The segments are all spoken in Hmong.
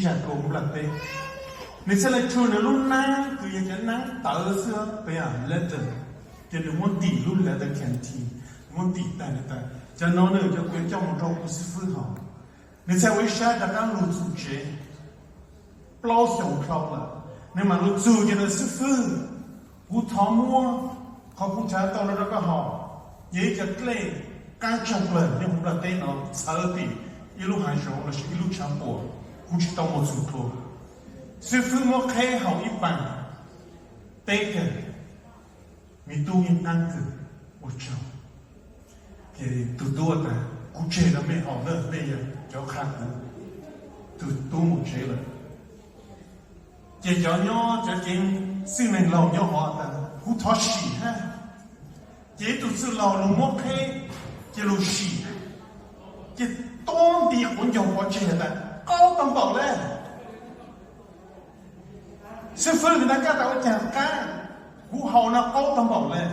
tsa dua nplaj teb. Nws txhaj le rhu nws lub nab kws yog cov nab tawv xwb, peb yog leather, ces nws muab ntim lub leather canteen, muab ntim tag nws tas, cov no nws cov kuv coj mus rau kuv xib fwb haus. Nws txhaj ua ib sab rov qab lug txug tsev. Plaub xyoos dhau lawm, nws mam lug txug ces nws, xib fwb, kuv thov muab qhov kuv nrhav tau no rau koj haus. Yog ib co dlej qab tsaug plawg nyob huv nplaj teb no txhawv tim ib lub hav zoov lossis ib lub tshav puam, kuv tsis tau mus txug dlua. Xib fwb muab qheb haus ib pas, teb kawg, me tub yeej qab kawg, ua tsaug. Ces tug tub tas, kuv tseg rau mej haus na, mej yog cov qha kuv. Tug tub mus tsev lawm. Ces cov nyob cov ceev, txwj neeg laug nyob hov tas, kuv thov sim hab. Ces ib tug txwj laug lug muab qheb, ces lug sim, ces tuab nti quav ncaug pov tseg tas, qaub tau npaum le. Xib fwb, nws na kab tas ua caag qab, kuv haus no qaub tau npaum le.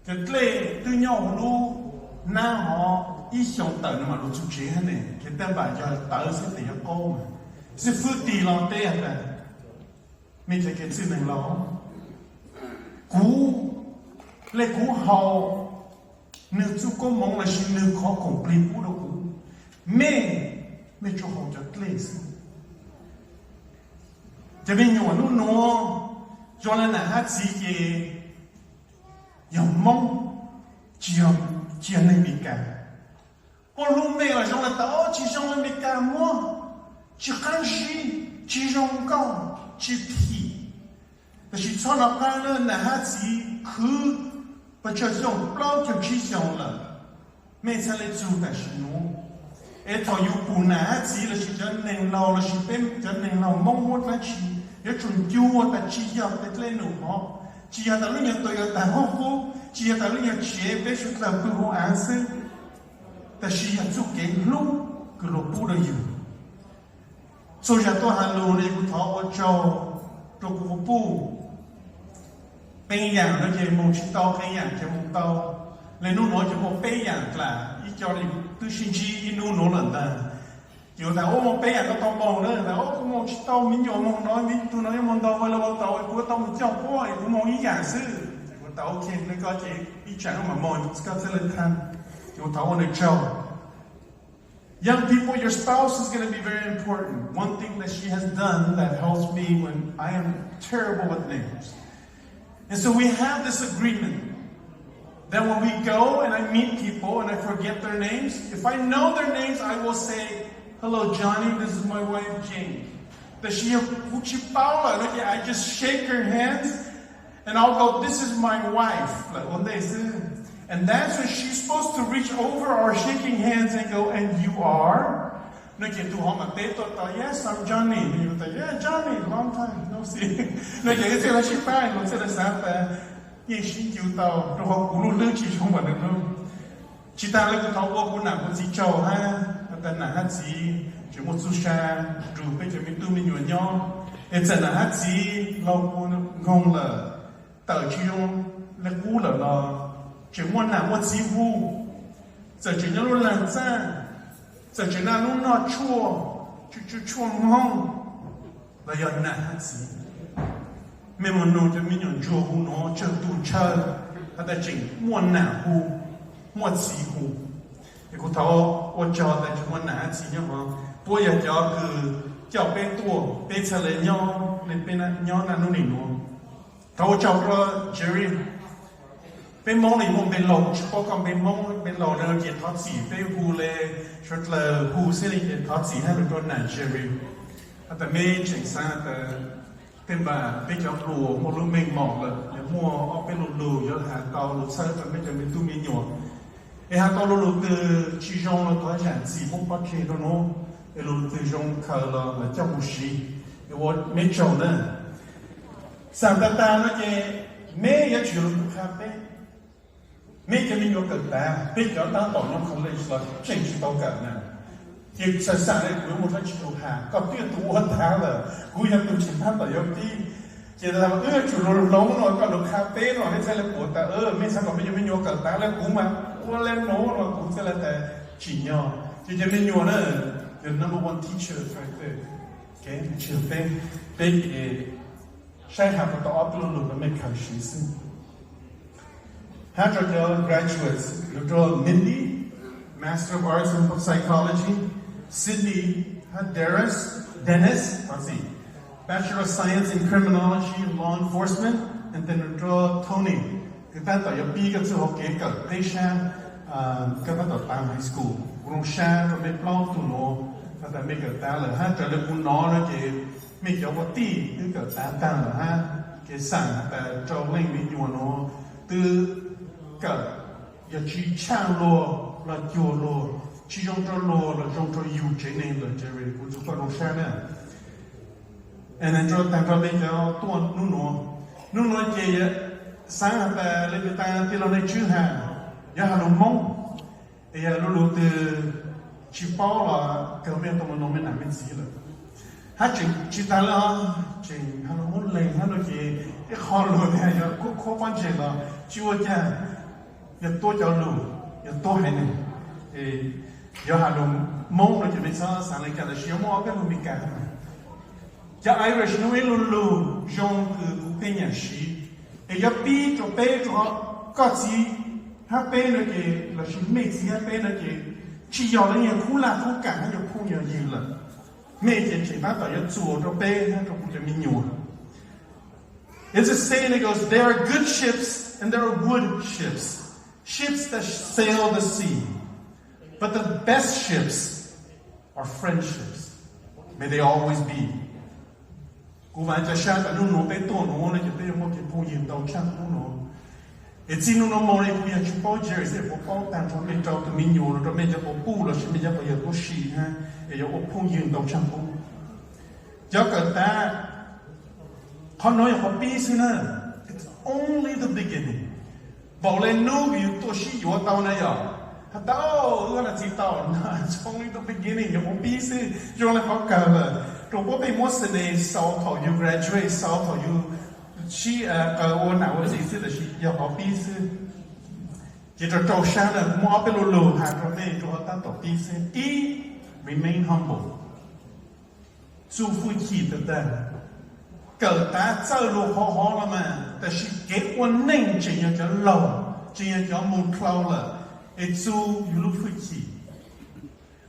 Cov dlej twb nyob huv lub nab hov ib xyoos tawm nws mam lug txug tsev hab ne, kev taj npam yog tawv xwb tes yuav qaub mas. Xib fwb tig los teb tas, mej cov kev txwj neeg laug, kuv le kuv haus nwg txuj koob moov lossis nwg qhov khoom plig pub rau kuv, mej, mej tsuas haus cov dlej xwb. Cov me nyuam nub nuav, zoo le nam hab txiv ces yog Moob, tsis yog, tsis yog neeg Meskas. Puab hlub mej los zoo le tas, tsis zoo le Meskas muab, tsis qab zib, tsis zoo nkauj, tsis phim. Tab sis txhob nov qaab, nam hab txiv khwv pes tsawg xyoo, plaub caug tsib xyoos lawm, mej txhaj le txug tam sim nuav. Es thaum yus pum nam hab txiv lossis cov neeg laug lossis peb cov neeg laug Moob muab dlaab tsi, yuav tsum ncu tas tsis yog tej dlej num hov, tsis yog tas lub nyuag Toyota huab qub, tsis yog tas lub nyuag tsev peb suav dlawg pw hauv av xwb, tab sis yog txuj kev hlub kws luag pub rau yus. Txhua zag tuaj has lug le kuv thov ua tsaug rua kuv puj. Qee yaam no ces moog tsi tau, qee yaam ces moog tau. Le nub nuav ces muaj peb yaam dlaam, ib co le twb sib ntsib ib nub nuav lawm ntag. Ces kuv tas, ua moog peb yaam koj tau moog na? Tas, ua kuv moog tsi tau, me nyuam moog no, me tug no yuav moog ntau ua le ua tau, kuv yuav tau moog coj puab es kuv moog ib yaam xwb. Kuv tas, ok, le koj ces ib tsam mam moog koj txhaj le tham. Ces kuv thov ua nwg tsaug. Young people, your spouse is going to be very important. One thing that she has done that helps me when I am terrible with names. And so we have this agreement that when we go and I meet people and I forget their names, if I know their names, I will say, "Hello, Johnny, this is my wife, Jane." Tab sis yog kuv tsi paub lawm no ces I just shake her hands and I'll go, "This is my wife," lawm ua ntej xwb. And that's when she's supposed to reach over our shaking hands and go, "And you are?" No ces tug hov mam teb tuaj tau, "Yes, I'm Johnny." Nws tas, "Yeah, Johnny, long time no see." No ces wb txhaj le sib pab, nws txhaj le xaav tas yeej sib ncu tau, rau qhov kuv lub hlwb tsis zoo npaum nws lub. Tsis tas le kuv thov ua kuv nam kuv txiv tsaug hab, has tas nam hab txiv tseem muaj txuj sa rua peb cov me tub me nyuam nyob, es txawm nam hab txiv laug kua nkoog lawm, tawm tsis zoo le qub lawm los tseem muaj nam muaj txiv hu, txawm tseem nyob lub laag txaj, txawm tseem naj nub noj tshuaj, tshuaj, tshuaj, tshuaj Hmoob, los yog nam hab txiv. Mej moog nug cov me nyuam ntsuag hu nuav tsawg tug ntshaw, has tas tseem muaj nam hu, muaj txiv hu. Es kuv thov ua tsaug tas tseem muaj nam hab txiv nyob hov. Puab yog cov kws coj peb tuaj, peb txhaj le nyob, peb nyob naj nub nim nuav. Thov ua tsaug rua Jerry. Peb Moob le muaj npe laug, tsi paub koj npe Moob, npe laug no ces thov txim, peb hu le suav dlawg hu xwb le ces thov txim hab lug rua nam Jerry. Has tas mej tseem xaav tas tej npaam peb cov hluas muaj lub meej mom lawm, yog muaj ob peb lu lug yuav has tau lug txhawb rua mej cov me tub me nyuam. Es has tau lu lug twg tsi zoo los thov zaam txim muab pob tseg rua nuav, es lu lug twg zoo khaws los lawv coj moog siv. Es ua mej tsaug na. Xaam tag tag no ces mej yuav tsum lug qha peb. Mej cov me nyuam kawm tav, peb cov tab tom nyob college los tseem tsi tau kawm na. Ces xaam xaam le kuv yuav muaj dlaab tsi lug has, koj twb yog tug ua taag lawm, kuv yog tug tseem tab tom yuav pib. Ces wb yuav tsum lug hloov no koj lug qha peb no, mej txhaj le pum tas, mej txhaj kom mej cov me nyuam kawm tav le kuv mas ua le nuav no kuv txhaj le tas tsim nyog. Ces cov me nyuam na, Your number one teacher is right there. Okay, peb, peb saib has puas tau ob peb lo lus rau mej khaws siv xwb. Hab rau cov graduates, nrug rau Mindy, Master of Arts in Psychology, Cindy, hab Darius, Dennis, thov txim, Bachelor of Science in Criminology and Law Enforcement, and then nrug rau Tony, kws tab tom yuav pib koj txuj hauv kev kawm peb sab, koj tab tom taag high school. Kuv zoo sab rau mej plaub tug nuav has tas mej kawm tav lawm hab raws le kuv nov no ces mej cov ua tij twb kawm tav taag lawm hab kev xaam has tas rau leej me nyuam nuav twb kawm, yog tsi tshaaj luag los cuag luag, tsi zoo rau luag los zoo rau yug tsev neeg lawm, Jerry, kuv txug koj zoo sab na. Rua taag rau mej cov tuaj nub nuav, nub nuav ces xaav has tas le kws taag tij laug Neej Tswb has, yuav has lug Moob, es yog lub lug twg tsi paub los kawg mej tau mloog mej nam mej txiv lawm. Hab tseem tsi taag le, tseem has lug Moob Leeg hab no ces ib qho lug yog khuab khuab pob ntseg los tsi ua caag, yog tuab cov lug, yog tuab haiv neeg. Yuav has lug Moob no ces mej txhob xaav le caag, tab sis yuav muaj ob peb lug Meskas. Cov Irish nub ib lug lug zoo kws kuv pheej nyam siv, es yuav pib rua peb rua koj txiv hab peb no ces, lossis mej txiv hab peb no ces, tsi yog le yog khub laj khub kam hab yog phooj yog ywg lawm. Mej ces tseem tab tom yuav txuas rua peb hab rua kuv cov me nyuam. It's a saying that goes, there are good ships and there are wood ships, ships that sail the sea, but the best ships are friendships. May they always be. Kuv vaam ca sab tas nub nuav peb tuaj nuav no ces peb yuav muaj kev phooj ywg ntau tshaaj qub nuav. Es txij nub nuav moog le kuv yog tsi paub Jerry xwb, puas paub taag rua mej rau tug me nyuam, rua mej cov quas puj lossis mej cov quas yawg tuab si hab, es yuav ua phooj ywg ntau tshaaj qub. Cov kawm tav, qhov nuav yog qhov pib xwb na. It's only the beginning. Npaum le nub kws yug tuaj sib yuav tau na yog, has tas, wb nam txiv tau, it's only the beginning, yog qhov pib xwb, zoo le qhov kawg lawm. Rua puab pheej muab xwm ne xaus thaum yug graduate, xaus thaum yug sib qaws ua nam ua txiv xwb, tab sis yog qhov pib xwb. Ces rua rau sab na, muaj ob peb lu lug has rua mej rua qhov tab tom pib xwb. Ib, remain humble. Txuj fwj chim tag tag. Kawm tav txawj lug hov hov los mas, tab sis kev ua neej tseem yog cov laug, tseem yog cov moog dlhau lawm, es txuj yug lub fwj chim.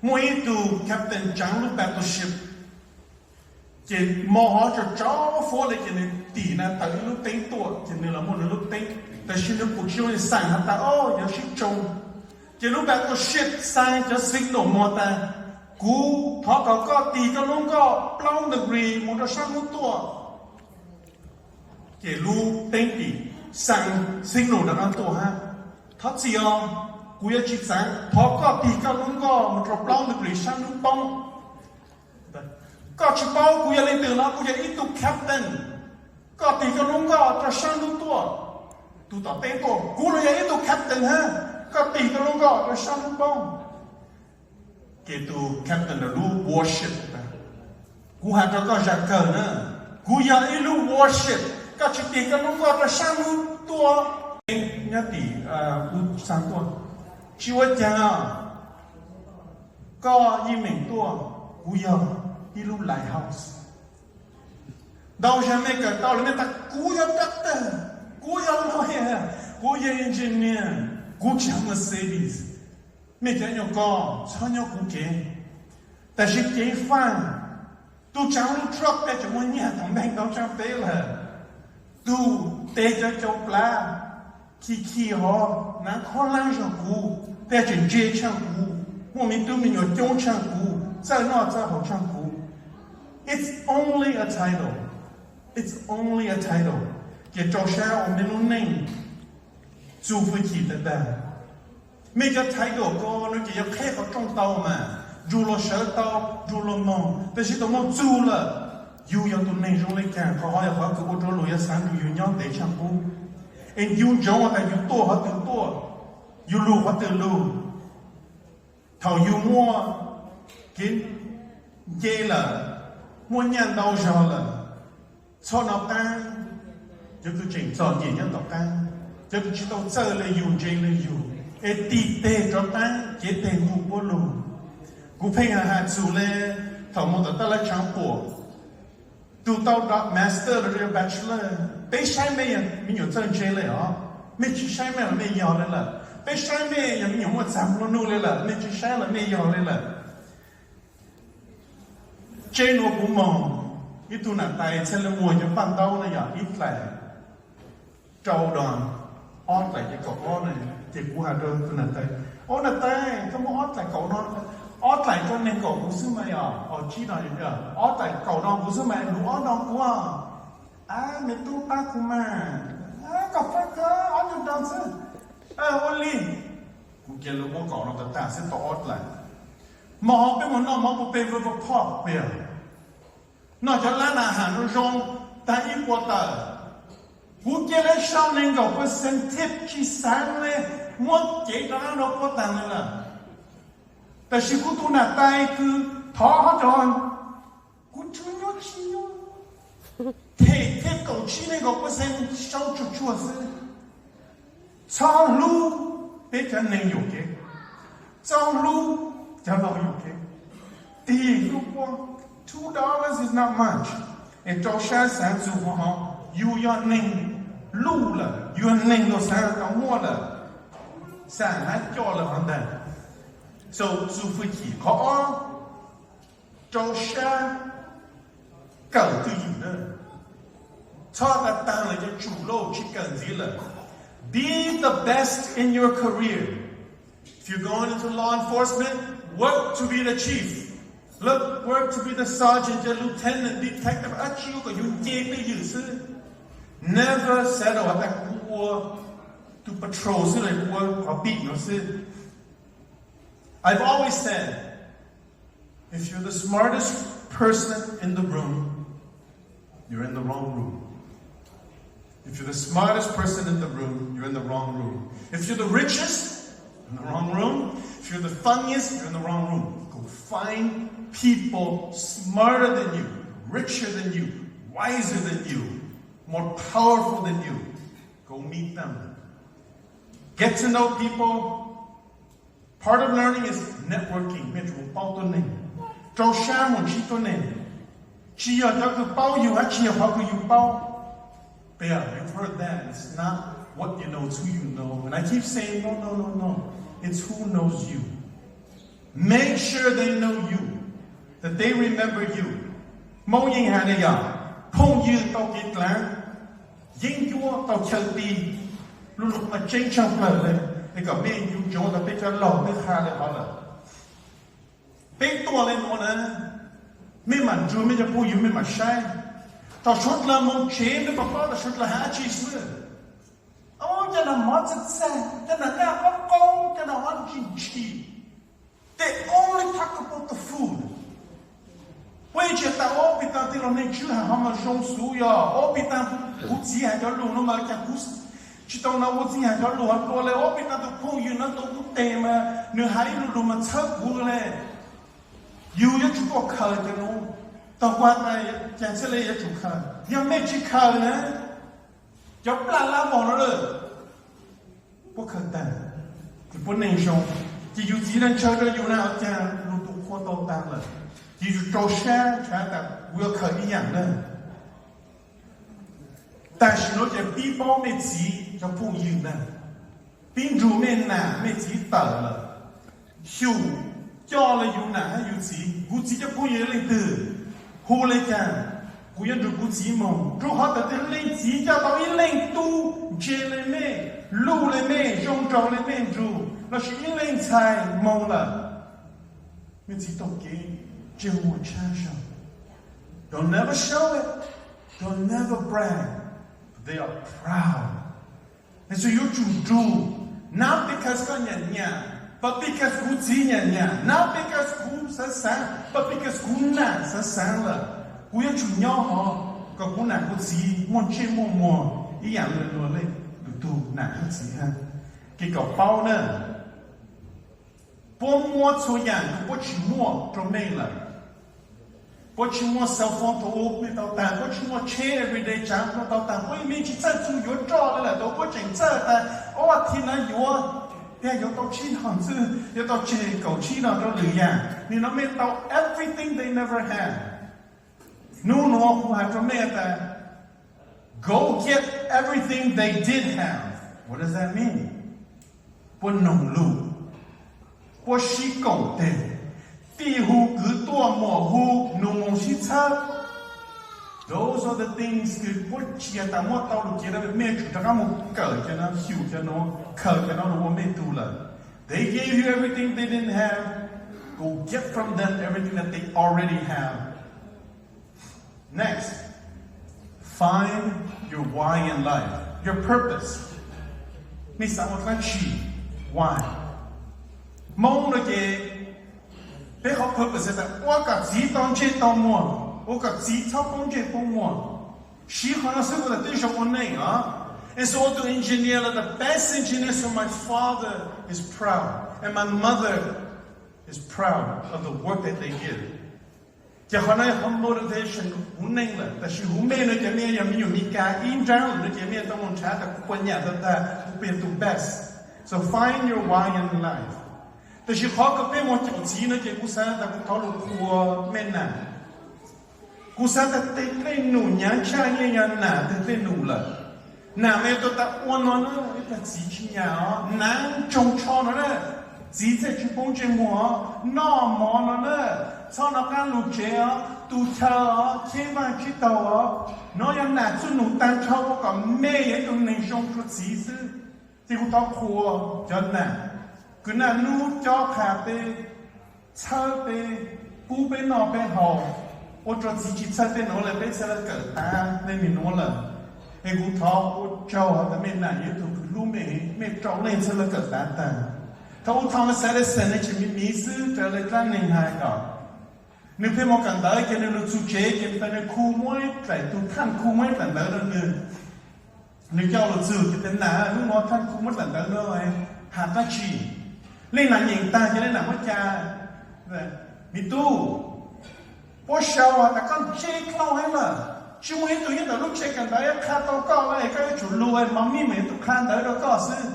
Muaj ib tug captain tsaav lub battleship, ces moog hov tsaug tsaug fuab le ces nwg tim na tawm ib lub teeb tuaj ces nwg los muaj nwg lub teeb, tab sis nwg pum tsi zoo xaam has tas, o, yuav sib tsoo. Ces lub battleship xaa cov signal moog tas, kuv thov kom koj tig koj lub nkoj plaub degree moog rua saab nub tuaj. Ces lub teeb tim xaa signal rov qaab tuaj hab, thov txim os, kuv yuav tsi xaav, thov koj tig koj lub nkoj moog rua plaub degree saab nub poob. Koj tsi paub kuv yog leej twg los? Kuv yog ib tug captain. Koj tig koj lub nkoj rua saab nub tuaj. Tug tom teeb tuaj, kuv los yog ib tug captain hab, koj tig koj lub nkoj rua saab nub poob. Ces tug captain lub warship tas, kuv has rua koj zag kawg na, kuv yog ib lub warship, koj tsi tig koj lub nkoj rua saab nub tuaj, nyob tim ub xaa tuaj, tsi ua caag, koj yeej meem tuaj, kuv yog ib lub lighthouse. Ntau zag mej kawm tau lawm mej tas kuv yog doctor, kuv yog lawyer, kuv yog engineer, kuv tsi yog Mercedes. Mej cov nyuas koj txhob nyob kuv kev. Tab sis ceev faj, tug tsaav lub truck tej tseem muaj nyaj thaum neeg tau tsaab peb lawm. Tug tes cov cau plav, khi khi hov, naav khob laab zog kuv, tej tseem ntse tshaaj kuv, muaj me tub me nyuam coob tshaaj kuv, txawj noj txawj haus tshaaj kuv. It's only a title. It's only a title. Ces rau sab ua mej lub neej txuj fwj chim tag tag. Mej cov title ko no ces yuav qheb qhov rooj tau mas, nrug los sawv tau, nrug los moog, tab sis tau moog txug lawm, yug yog tug neeg zoo le caag, qhov hov yog qhov kws ua rua luag yuav xaav nrug yug nyob ntev tshaaj qub. Es yug ntsoov tas yug tuaj qhov twg tuaj, yug lug qhov twg lug. Thaum yug muaj kev nce lawm, muaj nyaj ntau zog lawm, txhob nov qaab. Cov kws tseem txom nyem nyob tom qaab, cov kws tsi tau txawj le yug ntse le yug, es tig teg rov qaab, cev teg nqug puab lug. Kuv pheej has txug le, thaum moog tom taj laj tsaav puam, tug tau master los yog bachelor, peb saib mej yog me nyuam txawj ntse le os, mej tsi saib mej los mej yog le lawm. Peb saib mej yog me nyuam muaj txag nplua nuj le lawm, mej tsi saib los mej yog le lawm. Tsev nuav kuv moog, ib tug nam tais txhaj le muag cov paj ntaub na yog ib dlaim rau do, ob dlaim ces kaum ob na. Ces kuv has rau tug nam tais, Au nam tais, koj muab ob dlaim kaum no, ob dlaim rau neeg nkaum kuv xwb mas yog, tsib no, ob dlaim kaum no kuv xwb mas, lug ob no kuv. Ab, me tub, pab kuv mas, koj pab kawg, ob nyuag do xwb. Ua li, kuv cia li muab kaum no tag tag xwb tau ob dlaim. Mog, peb moog noj mov puas peb vwj vwj phoj peb noj cov lab nas has zoo zoo tag ib puas tawm. Kuv cia li sau neeg nkaum percent tip tsi xaav le, muab cev rov qab rau puab taag le lawm. Tab sis kuv tug nam tais kws thov hov rau, kuv tsuas nyuaj tsi nyuaj, them thiab kaum tsib neeg nkaum percent sau tsuag tsuag xwb. Txhob hlub peb cov neeg yuam kev, txhob hlub cov laus yuam kev. Tig hlub puab, two dollars is not much. Es rau sab xaav txug hov, yug yog neeg luj lawm, yug yog neeg luag xaav tau muaj lawm, xaav hab coj lawm hov ntag. So txug fwj chim. Qhov ob, rau sab kawm twj ywm na. Txhob tag tag lawm cov tsum lauj, tsi kawm ntxiv lawm. Be the best in your career. If you're going into law enforcement, work to be the chief. Look, work to be the sergeant, the lieutenant, detective, dab tsi kom yug nce twj ywm xwb. Never settle has tas kuv ua tug patrol xwb los kuv ua qhov pim no xwb. I've always said, if you're the smartest person in the room, you're in the wrong room. If you're the smartest person in the room, you're in the wrong room. If you're the richest, you're in the wrong room. If you're the funniest, you're in the wrong room. Go find people smarter than you, richer than you, wiser than you, more powerful than you. Go meet them. Get to know people. Part of learning is networking. Mej yuav tsum paub tuab neeg, rau sab mus ntsib tuab neeg. Tsis yog cov kws paub yug hab tsis yog qhov kws yug paub. But yeah, you've heard that. It's not what you know, it's who you know. And I keep saying, no, no, no, no. It's who knows you. Make sure they know you, that they remember you. Moob yeej has le yog, phooj ywg tau kev dlaav, yeeb ncuab tau chaw ti, lu lug mas tseeb tshaj plawg le. Es kom mej yuav tsum, tau peb cov laug twb qha le hov lawm. Peb tuaj le nuav na, mej mam nrug mej cov phooj ywg mej mam saib. Thaum suav dlawg moog tsev mej mam paub thaum suav dlawg has dab tsi xwb. Au, cov nag mov txaij txaij, cov nag naj qaub qaub, cov nag mov ntshis ntshis. They only talk about the food. Puab yeej tsis tas ua pis tas tej los neeg tswb has hov mas zoo xwb, yog ua pis tas kuv txiv has cov lug no mas cas kuv tsis tau na, ua txiv has cov lug hov dlua le, ua pis tas tus phooj ywg no tuav kuv teg mas nws has ib lu lug mas txhawb kuv le. Yug yuav tsum tuaj khaws cov nuav, tog kuv has tas cas txhaj le yuav tsum khaws. Yog mej tsis khaws na, cov plaj lab vog no lawm, puab khaws tag, ces puab neeg zoo, ces yus txiv na ntshaw rau yus na, cas lug tus qhua tau tag lawm, ces yus rau sab ntshaw tas kuv yuav khaws ib yaam na. Tam sim no ces pib paub mej txiv cov phooj ywg ntag, pib nrug mej nam mej txiv tawm lawm. Xyum coj le yus nam hab yus txiv, kuv txiv cov phooj ywg leej twg, hu le caag, kuv yuav nrug kuv txiv moog, rua qhov thaum twg leej txiv coj tau ib leej tub ntse le mej, luj le mej, zoo nraug le mej nrug, lossis ib leej ntxhais moog lawm, mej txiv tau kev ntsej muag tshab zog. Don't never show it. Don't never brag. They are proud. Txhua yuav tsum nrug, not because koj nyam nyam, but because kuv txiv nyam nyam, not because kuv xaav xaav, but because kuv nam xaav xaav lawm. Kuv yuav tsum nyob hov kom kuv nam kuv txiv muaj ntsej muaj muag ib yaam le luag leej lwm tug nam hab txiv hab. Kev kom paub na, puab muab txhua yaam kws puab tsis muaj rua mej lawm. Puab tsis muaj cell phone thaum ub mej tau taag, puab tsis muaj tsheb everyday tsaav mej tau taag, puab yeej tsis txawj txug yuav roj le lawm, thaum puab tseem txawj tas ob a thiv na yuav Tiag, yuav tau tsib no xwb, yuav tau tseg kaum tsib no rau lwm yam. Nim no mej tau everything they never had. Hnub nuav kuv has rua mej tas, go get everything they did have. What does that mean? Puab noog lug, puab sib koom teg, tij hu kwv tuaj, muam hu, nus moog sib txhawb. Those are the things kws puab tsi tas muab tau lug kev, mej tsum rov qab moog kawm cov nuav, xyum cov nuav, khaws cov nuav lug ua mej tug lawm. They gave you everything they didn't have. Go get from them everything that they already have. Next, find your why in life, your purpose. Mej xaav ua dlaab tsi? Why? Moob no ces peb qhov purpose tas ua kom txiv tau ntsej tau muag, ua kom txiv txhob poob ntsej poob muag. Siv qhov no xwb kuv tas twb zoo ua neej os. And so ua tus engineer, the best engineer, so my father is proud and my mother is proud of the work that they did. Ces qhov no yog qhov motivation huv neej lawm, tab sis huv mej no ces mej yog me nyuam Mis Kas ib nraab lawm no ces mej tau moog nrhav tas kuv puas nyam tau tag, kuv puas yog tus best. So find your why in life. Tab sis qhov kws peb moog caum txiv no ces kuv xaav tas kuv thov lug qhuas mej nam. Kuv xaav tas tej dlej num nyaav tshaj yeej yog nam tej dlej num lawm. Nam mas yog tau tas ua no na, ib tag txiv tsi nyam os, nam ntsoog tsho no na, txiv txhaj tsi poob ntsej muag os, noj mov no na, txhob nov qaab lug tsev os, tu chaw os, cheb vaaj tsib taug os. No yog nam txuj num taag nrho ua kom mej yog ib tug neeg zoo rua txiv xwb. Ces kuv thov qhuas cov nam kws naj nub cob qha peb, txhawb peb, pub peb noj peb haus, ua rua txiv tsi txhawb peb nuav lawm peb txhad le kawm tav le nwg nuav lawm. Es kuv thov ua tsaug has tas mej nam yog ib tug kws hlub mej, mej rau leej txhad le kawm tav taag. Thaum u Thomas Edison nwg tseem miv miv xwb raws le dlaab neeg has kom nwg pheej moog kawm ntawv ces nwg lug txug tsev ces tau nwg khu muab ib dlaim tug thaaj khu muab ib dlaim ntawv rau nwg. Nwg coj lug txug ces tas nam, hnub nuav thaaj khu muab dlaim ntawv nuav has dlaab tsi? Leej nam nyeem taag ces leej nam muab ca, me tub, puab sau has tas koj ntseb dlhau heev lawm, tsi muaj ib tug nyob ntawm lub tsev kawm ntawv yuav qha tau koj le, koj yuav tsum lug, mom mi mas yuav tsum qha ntawv rau koj xwb.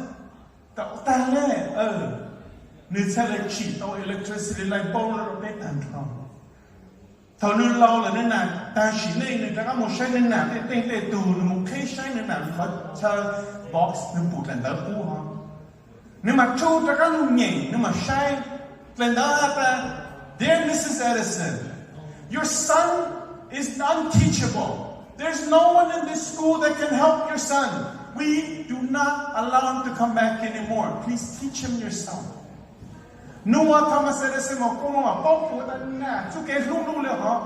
Tau taag le, nwg txhad le tsim tau electricity light bulb rau peb taag nrho. Thaum nwg laus lawm nwg nam taag sim neej nwg rov qab moog saib nwg nam tej teej tej tug, nwg moog qheb saib nwg nam qhov chaw box nwg pum dlaim ntawv pub ho. Nwg mam tshua rov qab lug nyeem, nwg mam saib dlaim ntawv has tas, Dear Missus Edison, your son is unteachable. There's no one in this school that can help your son. We do not allow him to come back anymore. Please teach him yourself. Nub ua Thomas Edison mas kuj mam paub kuv tas nam txuj kev hlub nuj le hov,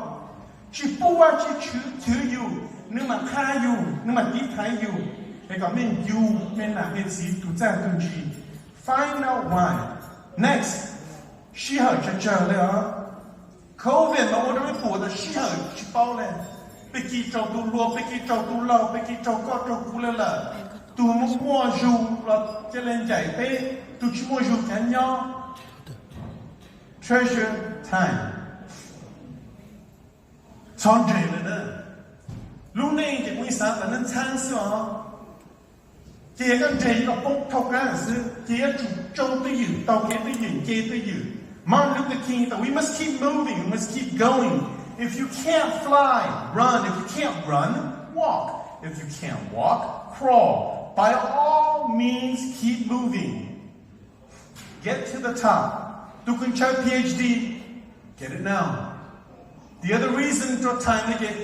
tsi pub Vaajtswv chwv yug, nwg mam qha yug, nwg mam tiv thaiv yug, es kom mej ncu mej nam mej txiv tug txaj tug ntsi. Find out why. Next, sij hawm tsawg tsawg le os. Covid mas ua rua mej pum tas sij hawm tsi paub le. Peb kib raug tug hluas, peb kib raug tug laug, peb kib raug koj raug kuv le lawm. Tug muaj zug los ca le ncaim peb, tug tsi muaj zug cav nyob. Treasure time. Txhob nreg le na. Lub neej ces kuv xaav tas nab ntxhab xwb os. Ces yog koj nreg yuav poob thaub qaab xwb, ces yuav tsum tsau twj ywm, taug kev twj ywm, nce twj ywm. Martin Luther King tas, we must keep moving, we must keep going. If you can't fly, run. If you can't run, walk. If you can't walk, crawl. By all means, keep moving. Get to the top. Tug kws ntshaw PhD, get it now. The other reason rua time no ces,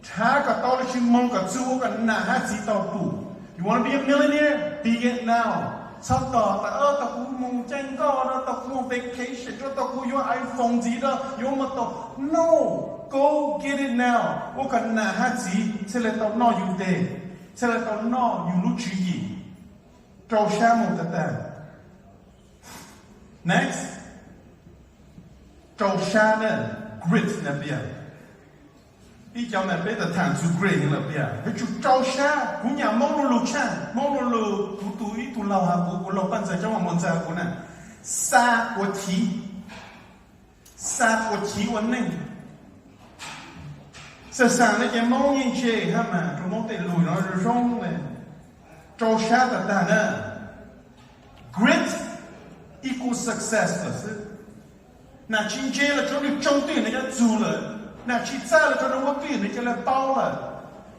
rhav kom tau lub tsis moog kom txug ua kom nam hab txiv tau pum. You want to be a millionaire? Be it now. Txhob tos tas, tau kuv moog caij nkoj rua, tau kuv moog vacation rua, tau kuv yuav iPhone ntxiv rua, yuav motor. No, go get it now. Ua kom nam hab txiv txhaj le tau noj yug teg, txhaj le tau noj yug lub tswv yim. Rau sab moog tag tag. Next. Rau sab na, grit na piag. Ib co mas peb tau thaam txug grit lawm piag, yuav tsum rau sab. Kuv nyam Moob lo lug tshaj, Moob lo lug, kuv tug ib tug laug has kuv, kuv laug Paj Ntxawg, cov muam Ntxawg has kuv na, xa ua chiv, xa ua chiv ua neej. Xaam xaam le ces Moob yeej ntse hab mas rua Moob tej lug no zoo zoo le. Rau sab tag tag na. Grit equals success lawm xwb. Nas tsis ntse los tsuav nws tsoo twj ywm nws cov txug lawm, nas tsis txawj los tsuav nws ua twj ywm nws cov lawv paub lawm,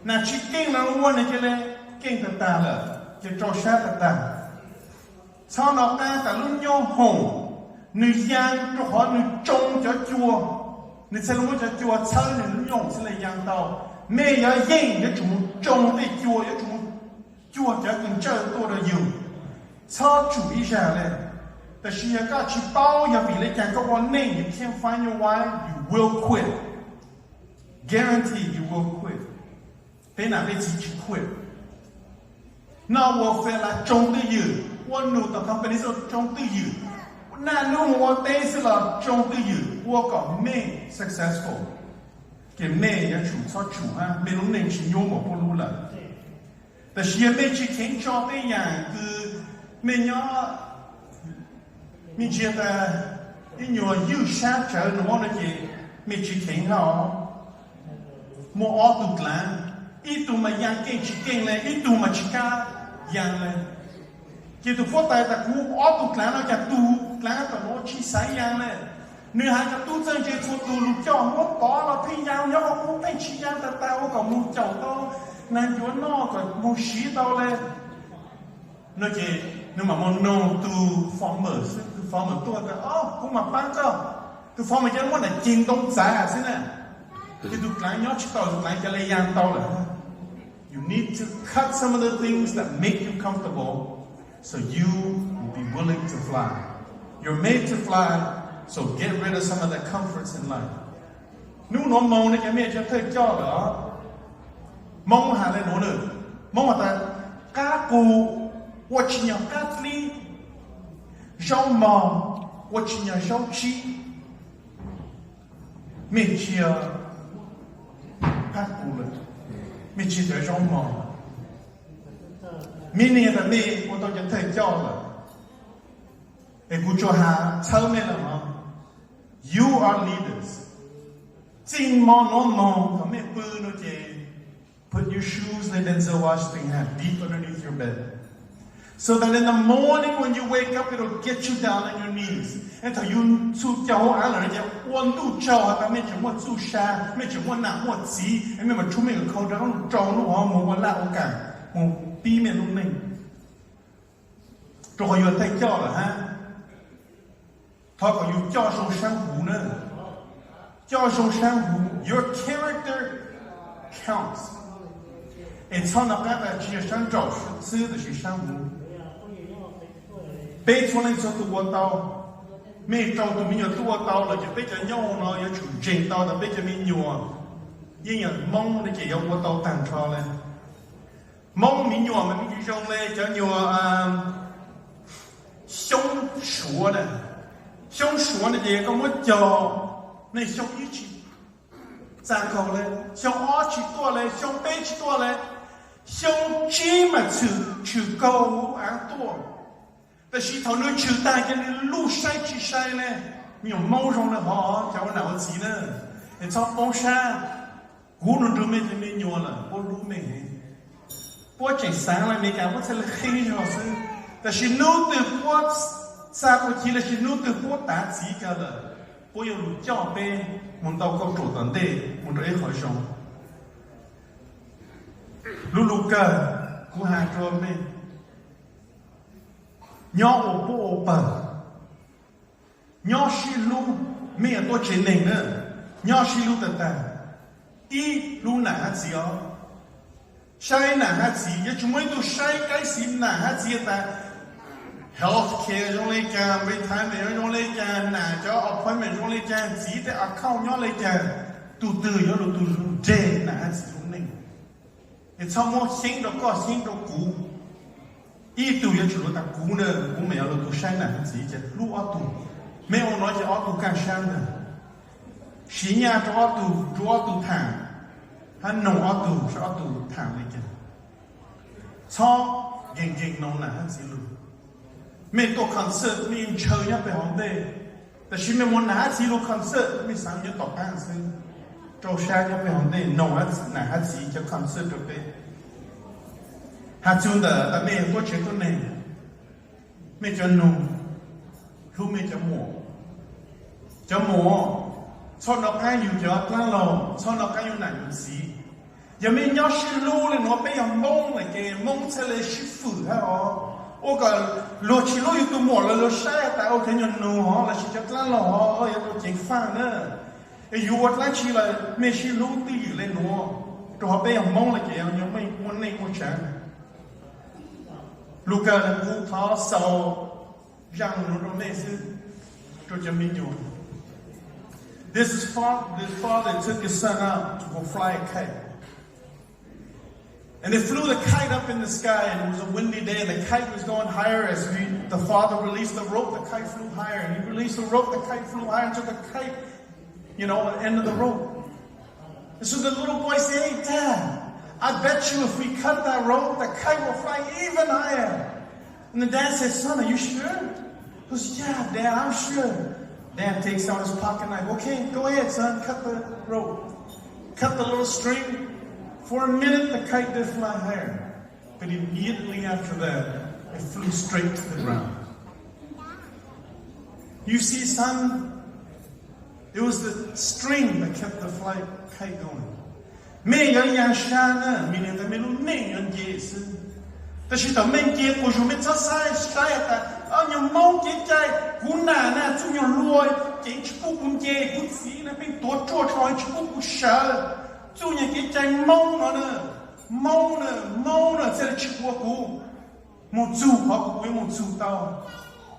nas tsis keej los ua nws cov lawv keej tag tag lawm, ces rau sab tag tag. Txhob nov qab tas lub nyoob hoom nws yaa rau qhov nws tsoo cov cua, nws txhaj li muab cov cua txhawb nws lub nyoob hoom txhaj li yaa tau. Mej yuav yeej yuav tsum mus tsoo tej cua, yuav tsum mus cuag cov kws ntsawj tuaj rau yus. Txhob tsum ib zag le. Tab sis yog koj tsis paub yog vim le caag koj ua neej, you can't find your way, you will quit. Guarantee you will quit. Peb nam peb txiv tsis quit. Noj ua fem las tsoo twj ywm, ua num tom company xwb tsoo twj ywm, naj nub mus ua teb xwb los tsoo twj ywm, ua kom mej successful. Ces mej yuav tsum txhob tsum hab, mej lub neej tsis nyuaj npaum puab lub lawm. Tab sis yog mej tsis kheev tso tej yaam kws mej nyob, mej ntsia tas ib nyuag ywj sab tsawv nuav no ces mej tsis kheev hab. Muaj ob tug dlaav, ib tug mas yaa keej tsis keej le, ib tug mas tsis kam yaa le. Ces tus huab tais tas kuv ob tug dlaav no cas tug dlaav tom nuav tsis xav yaa le. Nws has cov tub txawj ntse txhua tug lug coj muab pov los pheej yaa, nyob qhov kuv pheej tsis yaa tag tag ua kom moog caum tau naag ncuav noj kom moog siv tau le. No ces nws mam mus noog tus farmer xwb, tus farmer tuaj tas, o, kuv mam paab koj. Tus farmer ces muab nam ceg ntoo txav xwb na. Ces tus dlaav nyob tsis tau, tus dlaav ca le yaa tau lawm. You need to cut some of the things that make you comfortable so you will be willing to fly. You're made to fly, so get rid of some of the comforts in life. Nub nuav moog ne ces mej cov thawj coj lawm. Moob has le nuav na, Moob has tas, qab qus ua tsis nyog qab dlib, zaub mog ua tsis nyog zaub tsib. Mej tsis yog qab qus lawm, mej tsis yog zaub mog. Mej niag tas mej ua tau cov thawj coj lawm, es kuv tsuas has txhawb mej lawm hov. You are leaders. Txij hmo nuav moog thaum mej pw no ces put your shoes le Denzel Washington has deep underneath your bed, so that in the morning when you wake up it'll get you down on your knees. Es thaum yus txhum caug hauv av lawm no ces ua ntuj tsaug has tas mej tseem muaj txuj sa, mej tseem muaj nam muaj txiv, es mej mam tshuab mej kawm khau rau rau lub hov moog ua laj ua kam, moog pib mej lub neej. Rau qhov yus thawj coj lawm hab. Thov kom yus coj zoo saab huv na. Coj zoo saab huv, your character counts. Es txhob nov qab tas tsis yog saab nraum xwb tab sis saab huv. Peb txhua leej txhua tus ua tau, mej rau tus me nyuam tub ua tau lawm ces peb cov nyob huv no yuav tsum ntseeg tau tas peb cov me nyuam yeej yog Moob no ces yuav ua tau taag nrho le. Moob me nyuam mas me zoo le cov nyuam xyoob suav na. Xyoob suav no ces koj muab cog, nej xyoo ib tsis txaj kaug le, xyoo ob tsis tuaj le, xyoo peb tsis tuaj le, xyoo tsib mas tshwm kaug huv av tuaj. Tab sis thaum nws tshwm tag ces nws luj saib tsis sai le. Me nyuam Moob zoo le hov cov ua nam ua txiv na, es txhob poob sab. Kuv nrug mej cov me nyuam lawm puab hlub mej, puab tseem xaav le Amelikas puab txhaj le qhib zog xwb. Tab sis nub twg puab xa tua chiv lossis nub twg puab tav txiv kawg lawm, puab yuav lug coj peb mus ntau kauj ruam tom ntej mus rau ib qhov zoo. Lub lug kawg, kuv has rua mej, nyob ua puab ua pawg, nyob sib hlub, mej yuav tuaj tsev neeg na, nyob sib hlub tag tag. Ib, hlub nam hab txiv os. Saib nam hab txiv, yuav tsum muaj ib tug saib kaib xiv nam hab txiv tas health care zoo le caag, retirement zoo le caag, nam cov appointment zoo le caag, txiv tej account nyob le caag. Tug twg yuav lug tug lug nreg nam hab txiv lub neej. Es txhob muab xyeeb rau koj xyeeb rau kuv. Ib tug yuav tsum lug tas kuv na, kuv mas yuav lug tug saib nam hab txiv ces hlub ob tug. Mej ua no ces ob tug kaj sab ntag. Siv nyaj rua ob tug, nrug ob tug thaam, hab noog ob tug saib ob tug thaam le caag. Txhob nkees nkees noog nam hab txiv lug. Mej tuaj concert mej ntshaw nyob peg hauv ntej, tab sis mej muab nam hab txiv lug concert mej xaav nyob tom qaab xwb. Rau sab nyob peg hauv ntej noog nam hab txiv cov concert rau peb. Has txug ntawm tas mej tuaj tsev tuaj neeg, Mej cov nug, hlub mej cov muam. Cov muam, txhob nov qaab yug cov dlaab laug, txhob nov qaab yug nam yug txiv. Yog mej nyob sib hlub le nuav, peb yog Moob lawm ces Moob txhaj le sib fwm hab os. Ua kom luag tsi hlub yug tug muam los luag saib tas ua cov nyuag nug hov lossis cov dlaab laug hov yuav tau ceev faaj na. Es yug ua dlaab tsi los mej sib hlub twj ywm le nuav, rua qhov peb yog Moob lawm ces yog mej muaj neej muaj tsaav. Lug kawg le kuv thov xaus zaaj nuav rua mej xwb, rua cov me nyuam. This is fa- the father took his son out to go fly a kite. And they flew the kite up in the sky, and it was a windy day, and the kite was going higher. As we, the father released the rope, the kite flew higher, and he released the rope, the kite flew higher until the kite, you know, ended the rope. And so the little boy said, "Hey, Dad, I bet you if we cut that rope, the kite will fly even higher." And the dad said, "Son, are you sure?" He goes, "Yeah, Dad, I'm sure." Dad takes out his pocket knife. "Okay, go ahead, son, cut the rope." Cut the little string. For a minute, the kite did fly higher. But immediately after that, it flew straight to the ground. You see, son, it was the string that kept the flight kite going. Mej yuav yaa sab na, mej niam tas mej lub neej yuav nce xwb. Tab sis thaum mej nce quas zug mej txhob saib saib tas, o, nyuag Moob kev cai, kuv nam na txuj nyuag hlua, ces tsi pub kuv nce, kuv txiv na pheej tuav ruaj rua tsi pub kuv sawv. Txuj nyuag kev cai Moob no na, Moob na, Moob na txhaj le tsi ua kuv moog txug qhov kuv yuav moog txug tau.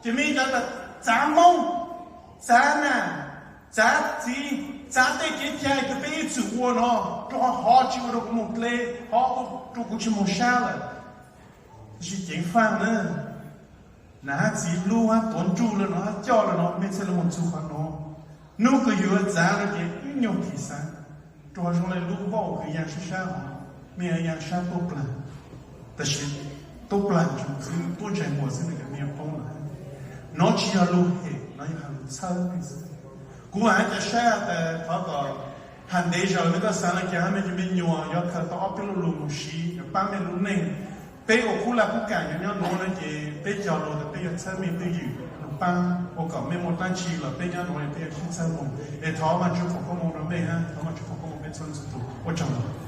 Ces mej cov tas txav Moob, txav nam, txav txiv, txav tej kev cai kws peb ib txwm ua no, rua qhov hov tsi ua rua kuv moog dle, hov ua rua kuv tsi moog sab lawm. Tab sis ceev faaj na, nam hab txiv hlub hab tuav nruj le no hab coj le no mej txhaj le moog txug qhov no. Nub kws yug yuav txav no ces ib nyuag phim xaav, rua qhov zoo le lub vauj kws yaa sab sab hov, mej yaa sab tuaj plag. Tab sis tuaj plag tsuas xwb, tuaj ntsais muag xwb no ces mej yuav poob lawm. No tsi yog lug hem, no yog has lug txhawb mej xwb. Kuv has cov sab tas thov kom has ntev zog mej koj xaav le caag hab mej cov me nyuam yuav khaws tau ob peb lo lug moog siv yuav paab mej lub neej. Peb ua kub laj kub kam yuav nyob nuav no ces peb cog lug tas peb yuav txhawb mej twj ywm lug paab ua kom mej muaj dlaab tsi los peb nyob nuav peb yuav sib txhawb moog. Es thov Vaajtswv foom koob moov rua mej hab thov Vaajtswv foom koob moov peb txhua leej txhua tug. Ua tsaug.